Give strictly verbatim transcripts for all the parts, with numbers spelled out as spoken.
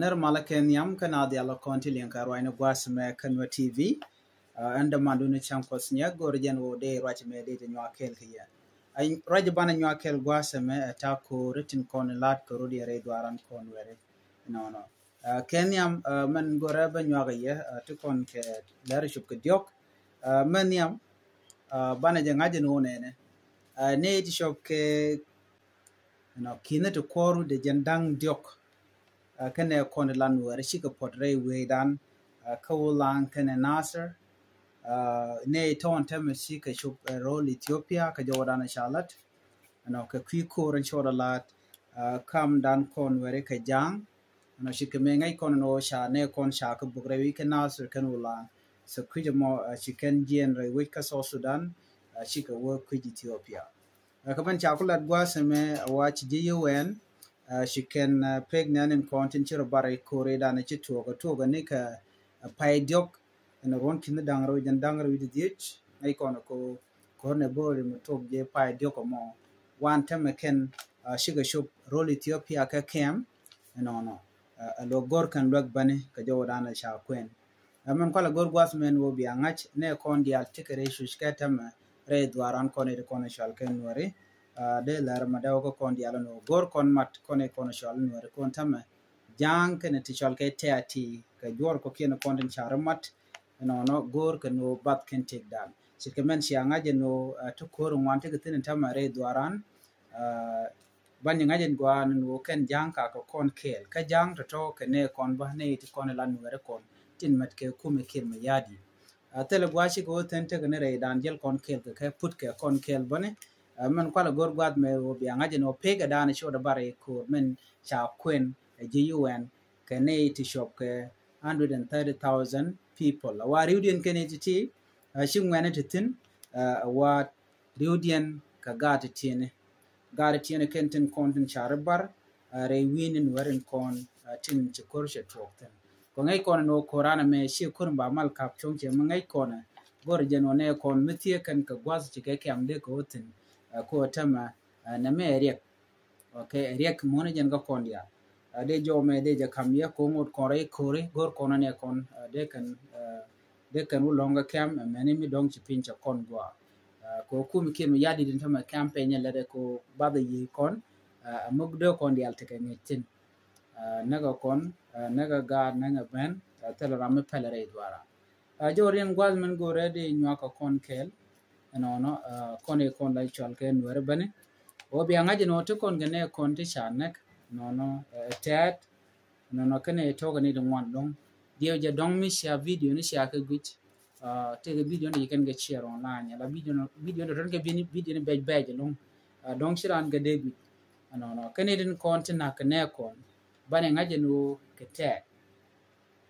Nɛr malä kɛ nhiam kä na dhial kɔn ti liŋ kɛ ruacni gua̱a̱th mɛ kä Nuer T V. Ɛn dämandu ni cäŋ Kuɔth Nyak, go̱o̱r jɛn ɣöö dee ruac mɛ dee jɛ nyuak kɛɛl kɛ yɛ. Ruac banɛ nyuak kɛɛl gua̱a̱th mɛ ɛ ta̱a̱ ko̱o̱r tin kɔn lat kɛ rut yɛ rɛy dhuaaran kɔn wɛri. Nɔnɔ kɛ nhiam mɛn go̱o̱rɛ bä nyuak yɛ ti kɔn kɛ lɛr cop kɛ diɔk. Mɛ nhiam banɛ jɛ ŋa̱c jɛ ni wä nɛnɛ ni ti cop kɛ Nɔ ki̱n ti kuɔr de jɛn da̱ŋ diɔk. Kɛnɛ kɔn lan wɛr cikɛ puɔt rɛy wecdan kä Wulaŋ kɛnɛ Nasir. Nɛ tɔn tɛmɛ cikɛ cop rol Ethiopia kä jɔwdan ca lat. Nɔ kɛ kui̱ ko̱r in cɔɔd a lat kamdan kɔn wɛri kɛ ja̱a̱ŋ. Nɔ cikɛ mɛ ŋäc kɔn nɔ ca nɛ kɔn ca kɛ buk rɛy wi̱c kɛ Nasir kɛn Wulaŋ. So kui̱c mɔ cikɛn jiɛn rɛy wi̱c kä South Sudan. Cikɛ wä kui̱c Ethiopia. Kä mɛn ca ku lat gua̱a̱th ɛmɛ a wa ci ji̱ U N ci kɛn pek nɛn in kɔn tin ci rɔ bar i ko̱r i dan ci tuɔk a tuɔk ni kɛ pay diɔk. Ɛn ruɔn ki̱n da̱ŋ rɛw jɛn da̱ŋ rɛw wi̱c dhiec ŋäc kɔn ko ko̱r nɛ bor ri mi tuɔk jɛ pay diɔk mɔ. Wan tɛmɛ kɛn cikɛ cop rol Ethiopia kɛ kɛm. Ɛnɔnɔ a lo gor kɛn luɛk bani kɛ jɔwdan ca kuɛn. Mɛn kualɛ go̱r gua̱th mɛn wä bia ŋa̱c nɛ kɔn diaal tikɛ rɛy cuc kɛ tämɛ rɛy dhuaaran kɔn iti kɔn cual kɛ Nuɛri. Dee lɛr ma dee wä kä kɔn diaal ni wä go̱r kɔn mat kɔn iti kɔn cual Nuɛri kɔn tämɛ ja̱a̱ŋ kɛn ti cual kɛ tɛ̈ti kɛ juɔr kɔ kiɛn kɔn tin car mat. Nɔnɔ go̱r kɛ ni wä bath kɛn tëkdan ci kɛ mɛn cia ŋa̱c ni wä ti ko̱r ŋuan tikɛ thin tämɛ rɛy dhuaaran. Ban ni ŋa̱c in gua̱a̱n ni wä kɛn ja̱a̱ŋ ka kɛ kɔn kɛɛl kä ja̱a̱ŋ tɔtɔ kɛ nɛ kɔn bä nɛ iti kɔn ilan Nuɛri kɔn tin mɛt kɛ kumɛ kiɛn mɛ ya̱di. Thilɛ gua̱a̱ cikɛ wä thin tekɛ ni rɛy dan jɛl kɔn kɛɛl kɛ kɛ put kɛ kɔn kɛɛl bäni. Mɛn kualɛ go̱r gua̱a̱th mɛ wä bia ŋa̱c in wä pek ɛ dan ci wä dɛ bar ɛ ko̱r mɛn ca kuɛn ɛ ji̱ U N kɛ nɛ iti cop kɛ hundred and thirty thousand people. A wa riwdiɛn kɛn iti ti ci ŋuɛni ti thin a wa riwdiɛn kɛ gaat ti tiɛni. Gaat ti tiɛni kɛn tin kɔn tin car bar rɛy wi̱i̱ni Nuɛri in kɔn tin ci ko̱r cɛ tuɔɔk thin. Kɔ ŋäc kɔn ni wä ko̱ran ɛmɛ ci ko̱r ba mal kap cuɔ̱ŋ cɛ mi ŋäc kɔn go̱r jɛn wä nɛ kɔn mi thiee kɛn kɛ gua̱th ci kɛ kiam dee kɛ wä thin. Kɔ tämɛ nɛ mɛ riɛk. Ok, riɛk muɔ̱n jɛn kä kɔn diaal. Dee jɔw mɛ dee jɛ kam yɛ ko ŋot kɔn rɛy ko̱ri go̱r kɔn nɛ kɔn dee kɛn dee kɛn wä lɔ̱ŋ kä kɛm ɛmɛni mi dɔ̱ŋ ci piny cɛ kɔn gua. Ko kum kiɛn mi ya̱di din tämɛ kɛm peny lɛ dee ko bath yi kɔn. Muk dee kɔn diaal tekɛ ŋi̱c thin. Näkɛ kɔn näkɛ gaat näkɛ bɛn thilɛ ram mi pɛlɛ rɛy dhuara. Jɔw riɛn gua̱th mɛn go̱rɛ dee nyuak kɛ kɔn kɛɛl. Ɛnɔnɔ kɔn i̱ kɔn la cual kɛ Nuɛri bäni. Wä bia ŋa̱c inɔ ti kɔn kɛ nɛ kɔn ti ca näk nɔnɔ tɛɛt. Nɔnɔ kɛn i̱ tɔk ni di ŋuan dɔŋ. Diɛw jɛ dɔŋ mi cia video ni cia kɛ guic. Tëkɛ video ni kɛn kɛ share online ala video ni tɔn kɛ video ni bɛc bɛc dɔŋ. Dɔŋ ci ran kɛ dee guic. Ɛnɔnɔ kɛn i̱ din kɔn ti nak kɛ nɛ kɔn bani ŋa̱c inɔ kɛ tɛɛt.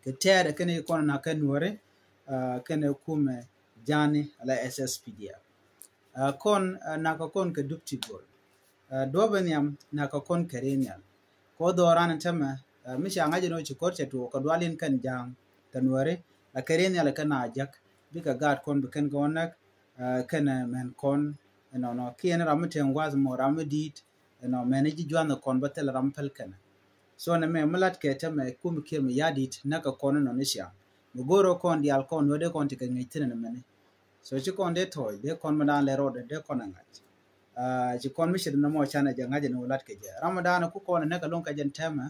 Kɛ tɛɛt kɛn i̱ kɔn nak kɛ Nuɛri. Kɛn i̱ kumɛ jani ala S S P D F. Kɔn nak kɛ kɔn kɛ dup ti gol. Duɔp in nhiam nak kɛ kɔn kɛ ri nhial. Kɔ dhɔran in tämɛ mi ca ŋa̱c in wä ci ko̱r cɛ tuɔɔk kɛ dual in kɛn ja̱a̱ŋ kɛ Nuɛri la kɛ ri nhial kɛn a jak bikɛ gaat kɔn bi kɛn kɛ wä näk. Kɛn mɛn kɔn ɛnɔnɔ kiɛn ram mi tɛŋ gua̱th mɔ ram mi di̱i̱t. Ɛnɔ mɛn ji̱ jua̱n kɔn bä thil ram päl kɛn. So nɛ mɛ mi lat kɛ tämɛ kum kiɛn mi ya̱di̱t näk kɛ kɔn ɛnɔ ni ciaŋ mi go̱o̱r kɔn diaal kɔn wä dee kɔn ti kɛ ŋäc thin ɛnɛ mɛni. So ci kɔn dee tɔɔc dee kɔn mi daan lɛ rɔɔdɛ dee kɔn ɛ ŋa̱c. Ci kɔn mi ce̱t nɔmɔ canɛ jɛ ŋa̱c ɛn wä lat kɛ jɛ ram mi daan ku kɔn ɛ näk ɛlɔŋ kɛ jɛn tɛmɛ.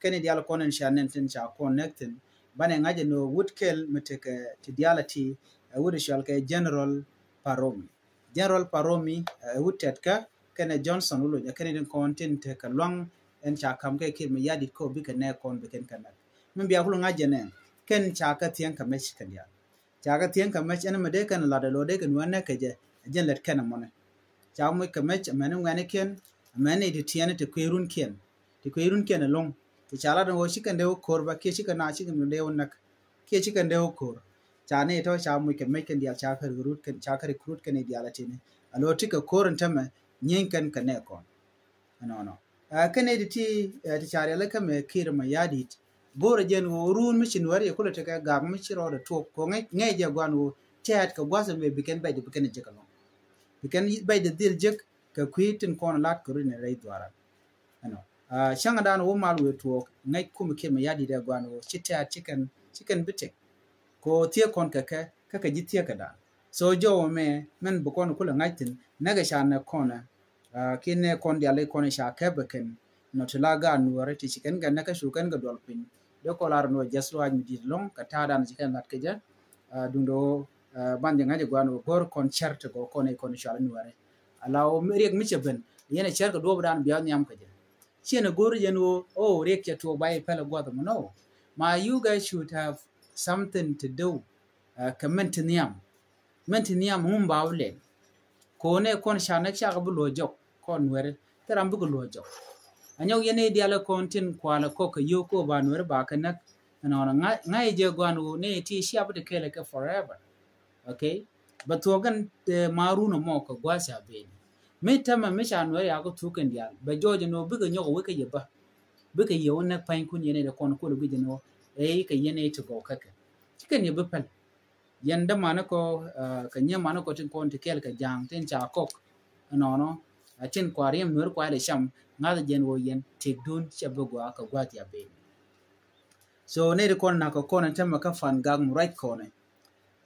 Kɛn diaal kɔn ɛn cia nɛn tin ca kɔn näk thin banɛ ŋa̱c ɛn wä wut kɛl mi tekɛ ti diaal ɛ ti ɛ wut ɛ cual kɛ General Paromi. General Paromi ɛ wut tɛt kä kɛnɛ Johnson wuluc ɛ kɛnɛ tin kɔn tin tekɛ luaŋ ɛn ca kam kɛ kir mi ya̱di̱t kɔ bikɛ nɛ kɔn bikɛn kɛ näk. Mi bia kulu ŋa̱c jɛ nɛ kɛn ca kɛ thiɛŋ kɛ mɛc kɛ diaal. Ca kɛ thiɛŋ kɛ mɛc ɛn mɛ dee kɛn lat ɛ lɔ dee kɛn wä nɛ kɛ jɛ ɛ jɛn lɛt kɛn ɛ mɔnɛ. Ca muc kɛ mɛc ɛmɛn iŋuɛnikiɛn ɛmɛn i̱ ti tiɛɛni ti kui̱ runkiɛn ti kui̱ runkiɛn ɛlɔŋ. Ti ca lat ɛn ɣöö cikɛn dee wä ko̱r bä kiɛ cikɛn na cikɛn dee wä näk kiɛ cikɛn dee wä ko̱r. Ca ni tɔ ca muc kɛ mɛc kɛn diaal ca kɛ recruit kɛn ca kɛ recruit kɛn i̱ diaal ɛ tini ɛ lɔ ti kɛ ko̱r ɛn tämɛ nyieny kɛn kɛ nɛ kɔn. Ɛnɔnɔ kɛn i̱ ti ti ti ca riɛl ɛ kä mɛ kir mɛ ya̱di̱t. Go̱o̱rɛ jɛn ɣöö ruun mi ci Nuɛri yɛ kulɛ tekɛ gak mi ci rɔɔdɛ tuɔk kɔ ŋɛc jɛ gua̱n ɣöö tɛɛt kɛ gua̱th ɛmɛ bikɛn bɛc bikɛn jek ɛlɔŋ. Bikɛn bɛc dɛ dhil jek kɛ kui̱ tin kɔn lat kɛ ruc ni rɛy dhuaran. Ɛnɔ Cäŋ dan wä mal wëë tuɔɔk ŋäc kum kiɛ mi ya dit ɛ guan wä ci tɛ̈t ci kɛn ci kɛn bi tëk. Kɛ thiek kɔn kɛ kɛ kɛ kɛ ji̱ thiek kɛ dan. So jɔwä mɛ mɛn bi kɔn kulɛ ŋa̱c thi̱n nɛ kɛ ca nɛ kɔnɛ. Kiɛ nɛ kɔn diali kɔn ca kɛp ɛ kɛn nɔ ti la gaat nuɔri ti ci kɛn kɛ nɛ kɛ cu kɛn kɛ duɔl piny. Dee kɔn lar nuɔ jɛs luaac mi dit lɔŋ kɛ ta̱a̱ dan ci kɛn lat kɛ jɛ. Duŋdɛ wä ban jɛ ŋa̱c ɛ guan wä go̱r kɔn cɛr ti gɔ kɔn ɛ kɔn cual nuɔri. Ala wä riɛk mi cɛ ben yɛn ɛ cɛr kɛ duɔp dan bia nhiam kɛ jɛ. Ciɛ ni go̱r jɛn wä o riɛk cɛ tuɔk ba i̱ pɛl ɛ guath mɔ nɔ. Ma you guys should have something to do. Kɛ mɛn ti nhiam mɛn ti nhiam ŋum ba wä lɛl. Kɔn ɛ kɔn ca näk cakɛ bi luɔ jɔk kɔn nuɛri thil ram bikɛ luɔ jɔk. Anyɔk yɛn i̱ dialɛ kɔn tin kualɛ kɔk kɛ yio̱w kɔ ba nuɛri ba kɛ näk. Ɛnɔnɔ ŋa̱c jɛ guan wä ni ti ciap ti kɛlɛ kɛ forever. Okay. Bɛ thuɔk kɛn ma run ɛmɔ kɛ gua̱a̱th ca ben mi tämɛ mi ca nuɛr yakɔ thuk kɛn diaal bɛ jɔɔc ɛn ɣöö bikɛ nyɔk ɛ wekɛ yɛ bä. Bikɛ yɛ wä nɛ pa̱ny kun yɛn ɛ dee kɔn kuɔl guic ɛn ɣöö ɛ kɛ yɛn ɛ ti gɔw käkɛ ci kɛn yɛ bi päl. Yɛn dämanikɔ kɛ nyimanikɔ tin kɔn ti kɛl kɛ ja̱a̱ŋ tin ca kɔk. Ɛnɔnɔ a tin kua riɛm nuɛr kua ilɛ cam ŋa̱th jɛn ɣöö yɛn tëkdun cɛ bi gɔaa kɛ gua̱a̱th ca ben. So nɛy ti kɔn nakä kɔn ɛn tämɛ kä Pan Gak mi ruac kɔnɛ.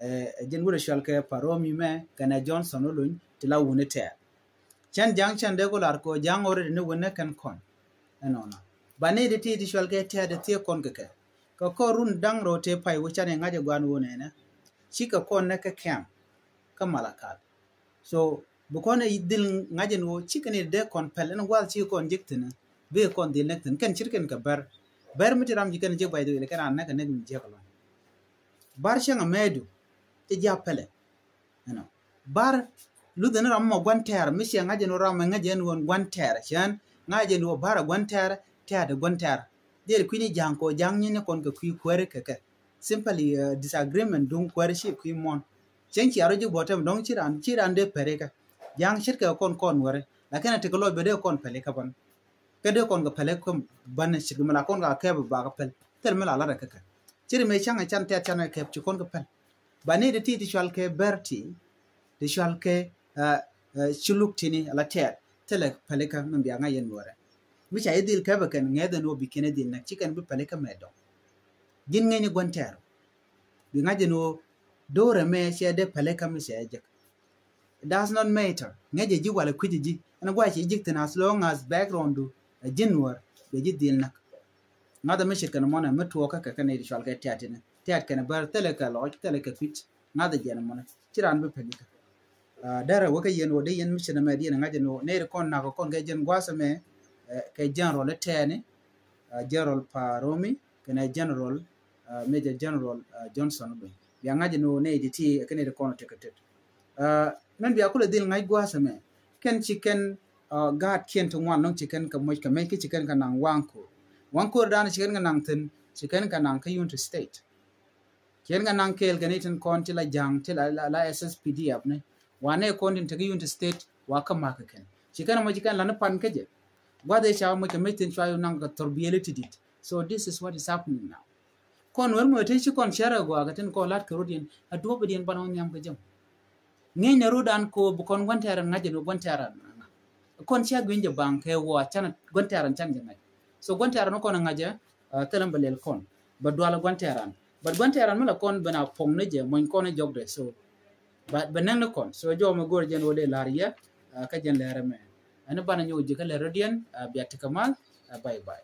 Ɛ jɛn wut ɛ cual kɛ Paromi mɛ kɛnɛ Johnson Olony ti la wuni tɛɛr. Cɛn ja̱ŋ cɛn dee ku lar kɛ ja̱ŋ already ni wuni kɛn kɔn. Ɛnɔnɔ ba nɛy ti ti ti cual kɛ tɛɛr ti thiee kɔn kɛ kɛ kɛ kɔn run da̱ŋ rɛw tëë pay wä canɛ ŋa̱c ɛ gua̱n wun ɛnɛ. Cikɛ kɔn nɛ kɛ kɛm kä Malakal. So bi kɔn ɛ dhil ŋa̱c ɛn ɣöö cikɛ ni dee kɔn pɛl ɛn gua̱a̱th cikɛ kɔn jek thi̱n. Bikɛ kɔn dhil näk thi̱n kɛn ce̱tkɛn kɛ bär. Bär mi ti ram ji̱ kɛn jek bay dhil kɛn a näk ɛ näk mi jiäk ɛlɔ̱ŋ. Bar cäŋ amɛɛdu cɛ ji̱ a pɛlɛ. Ɛnɔ bar luth ɛn ram mɔ gua̱n tɛɛr mi ciɛ ŋa̱c ɛn ɣöö ram mɛ ŋa̱c ɛn ɣöö gua̱n tɛɛr cɛn ŋa̱c ɛn ɣöö bar ɛ gua̱n tɛɛr tɛɛr ɛ gua̱n tɛɛr. Dhil kui̱ni ja̱a̱ŋ kɔ ja̱a̱ŋ nyin ni kɔn kɛ kui̱ kuäri kɛ kɛ. Simply disagreement duŋ kuäri ci kui̱ muɔ̱n. Cieŋ cia rɔ ji̱ buɔ̱t tɛm dɔ̱ŋ ci raan ci raan dee pɛri kä. Ja̱a̱ŋ ce̱tkɛ kɔn kɔn wɛri lakin a tekɛ lɔc bɛ dee kɔn pɛli kä bän. Kä dee kɔn kɛ pɛli kä bän ce̱tkɛ mi la kɔn ka kɛp ba kä pɛl thil mi la lat kä kä. Ci ri mëë ca̱ŋ a can tɛt can a kɛp ci kɔn kɛ pɛl. Ba ni ti ti ti cual kɛ bɛr ti ti cual kɛ ci luk tini ala tɛt thilɛ pɛli kä mi bia ŋa̱c yɛn wɛrɛ. Mi ca yi dhil kɛpɛ kɛn ŋɛth ɛn wä bi kɛn ɛ dhil näk ci kɛn bi pɛli kä mɛ dɔ̱ŋ. Ji̱n ŋäcni gua̱n tɛɛr bi ŋa̱c ɛn ɣöö do̱rɛ mɛ cɛ dee pɛlɛ kä mi cɛ jek. It does not matter ŋäcɛ ji̱ walɛ kui̱cɛ ji̱ ɛn gua̱a̱ cɛ ji̱ thi̱n as long as background du ɛ ji̱n wär bɛ ji̱ dhil näk. Ŋa̱th mi ce̱tkɛn mɔnɛ mi tuɔɔkä kɛ kɛn i̱ cual kɛ tɛ̈t inɛ tɛ̈t kɛn bär thilɛ kɛ lɔc thilɛ kɛ kui̱c. Ŋa̱th jɛn mɔnɛ ci raan bi pɛl ikä. Dɛrɛ wä kä yɛn wä dee yɛn mi ce̱t mɛ diɛn ŋa̱c ɛn wä nɛy ri kɔn nak kɔn kɛ jɛn gua̱a̱th mɛ kɛ general itɛɛni. General Paromi kɛnɛ General Major General Johnson Olony. Bia ŋa̱c ni wä nɛy ti ti kɛnɛ ti kɔn tekɛ tet. Mɛn bia kulɛ dhil ŋa̱c gua̱a̱th ɛmɛ kɛn ci kɛn gaat kiɛn ti ŋuan lɔŋ ci kɛn kɛ moc kɛ mec ki ci kɛn kɛ naŋ waŋ ko̱r. Waŋ ko̱r dan ci kɛn kɛ naŋ thi̱n ci kɛn kɛ naŋ kä Unity State. Ci kɛn kɛ naŋ kɛɛl kɛ ni tin kɔn ti la ja̱a̱ŋ ti la S S P D F ni wa nɛ kɔn tin tekɛ Unity State wa kä ma̱k kɛ kɛn ci kɛn moc ci kɛn la ni pan kä jɛ. Gua̱th ɛ ca moc kɛ mec tin cua yu naŋ kɛ thor biɛli ti dit. So this is what is happening now. Kɔn wer mɔ te ci kɔn cɛrɛ gɔaa kɛ tin kɔn lat kɛ rot yɛn a duɔp diɛn ban wä nhiam kɛ jɛ. Ŋi̱ny ni rot an ko bi kɔn gua̱n tɛɛrɛ ŋa̱c jɛ ni gua̱n tɛɛrɛ. Kɔn cia gui̱n jɛ baŋ kɛ wä can gua̱n tɛɛrɛ can jɛ ŋa̱c. So gua̱n tɛɛrɛ ni kɔn ŋa̱c jɛ thilɛ bɛ lɛl kɔn bɛ dual gua̱n tɛɛrɛ. But gua̱n tɛɛrɛ mi la kɔn ben a puɔŋ ni jɛ mɔny kɔn jɔk dɛ so. But bɛ näŋ ni kɔn so jɔw mi go̱r jɛn wä dee la̱r yɛ kä jɛn lɛrɛ mɛ. Ɛn banɛ nyɔk ji̱ kä lɛrɛ diɛn bia ti kɛ mal. Bye bye.